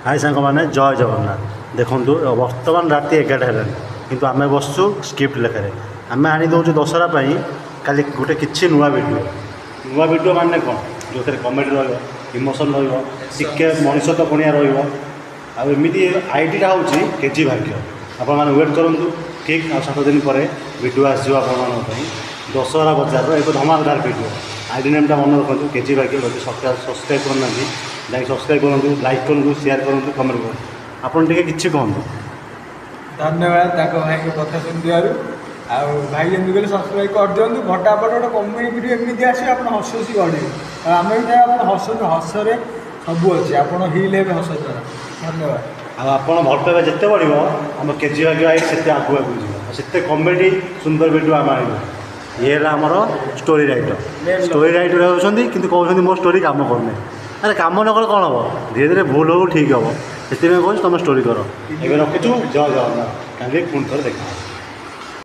High ସାଙ୍ଗମାନେ, ଜୟ ଜଗନ୍ନାଥ। ଦେଖନ୍ତୁ, ବର୍ତ୍ତମାନ ରାତି 11ଟା ହେଲାଣି, କିନ୍ତୁ ଆମେ ବସୁଛୁ ସ୍କ୍ରିପ୍ଟ ଲେଖାରେ। ଆମେ ଆଣି ଦେଉଛୁ ଦଶହରା ପାଇଁ କାଲି ଗୋଟେ କିଛି ନୂଆ ଭିଡ଼ିଓ। ନୂଆ ଭିଡ଼ିଓ ମାନେ କ'ଣ? ଯେଉଁଥିରେ କମେଡ଼ି ରହିବ, ଇମୋସନ୍ ରହିବ, ଟିକେ ମଣିଷ ତ ପଣିଆ ରହିବ। ଆଉ ଏମିତି ଆଇଡ଼ିଟା ହେଉଛି କେଜି ଭାଗ୍ୟ। ଆପଣମାନେ ୱେଟ୍ କରନ୍ତୁ, ଠିକ୍ ଆଉ 7 ଦିନ ପରେ ଭିଡ଼ିଓ ଆସିଯିବ ଆପଣମାନଙ୍କ ପାଇଁ ଦଶହରା ବଜାରର ଏକ ଧମାକାଦାର ଭିଡ଼ିଓ। ଆଇଡ଼ି ନେମ୍ଟା ମନେ ରଖନ୍ତୁ, କେଜି ଭାଗ୍ୟ। ଯଦି ସବସ୍କ୍ରାଇବ୍ କରିନାହାନ୍ତି, ଯାଇକି ସବସ୍କ୍ରାଇବ୍ କରନ୍ତୁ, ଲାଇକ୍ କରନ୍ତୁ, ସେୟାର କରନ୍ତୁ, କମେଣ୍ଟ କରନ୍ତୁ। ଆପଣ ଟିକେ କିଛି କୁହନ୍ତୁ। ଧନ୍ୟବାଦ ତାଙ୍କ ଭାଇଙ୍କ କଥା ଶୁଣିଥିବାରୁ। ଆଉ ଭାଇ ଯେମିତି କହିଲେ, ସବସ୍କ୍ରାଇବ୍ କରିଦିଅନ୍ତୁ ଫଟାଫଟ। ଗୋଟେ କମେଡ଼ି ଭିଡ଼ିଓ ଏମିତି ଆସିବ, ଆପଣ ହସି ହସି ଗଡ଼ିବେ। ଆଉ ଆମେ ବି ଚାହିଁବୁ ଆପଣ ହସନ୍ତୁ। ହସରେ ସବୁ ଅଛି, ଆପଣ ହିଲ୍ ହେବେ ହସ ଦ୍ୱାରା। ଧନ୍ୟବାଦ। ଆଉ ଆପଣ ଭଲ ପାଇବା ଯେତେ ବଢ଼ିବ, ଆମ କେଜି ଭାଗ୍ୟ ଆଇଡ଼ି ସେତେ ଆଗକୁ ଆଗକୁ ଯିବ ଆଉ ସେତେ କମେଡ଼ି ସୁନ୍ଦର ଭିଡ଼ିଓ ଆମେ ଆଣିବୁ। ଇଏ ହେଲା ଆମର ଷ୍ଟୋରି ରାଇଟର। ଷ୍ଟୋରି ରାଇଟର ହେଉଛନ୍ତି, କିନ୍ତୁ କହୁଛନ୍ତି ମୋ ଷ୍ଟୋରି କାମ କରୁନି। ଆରେ, କାମ ନ କଲେ କ'ଣ ହେବ? ଧୀରେ ଧୀରେ ଭୁଲ ହଉ, ଠିକ୍ ହେବ। ସେଥିପାଇଁ କହୁଛି, ତୁମେ ଷ୍ଟୋରି କର। ଏବେ ରଖୁଛୁ, ଜୟ ଜଗନ୍ନାଥ। କାଲି ପୁଣି ଥରେ ଦେଖା।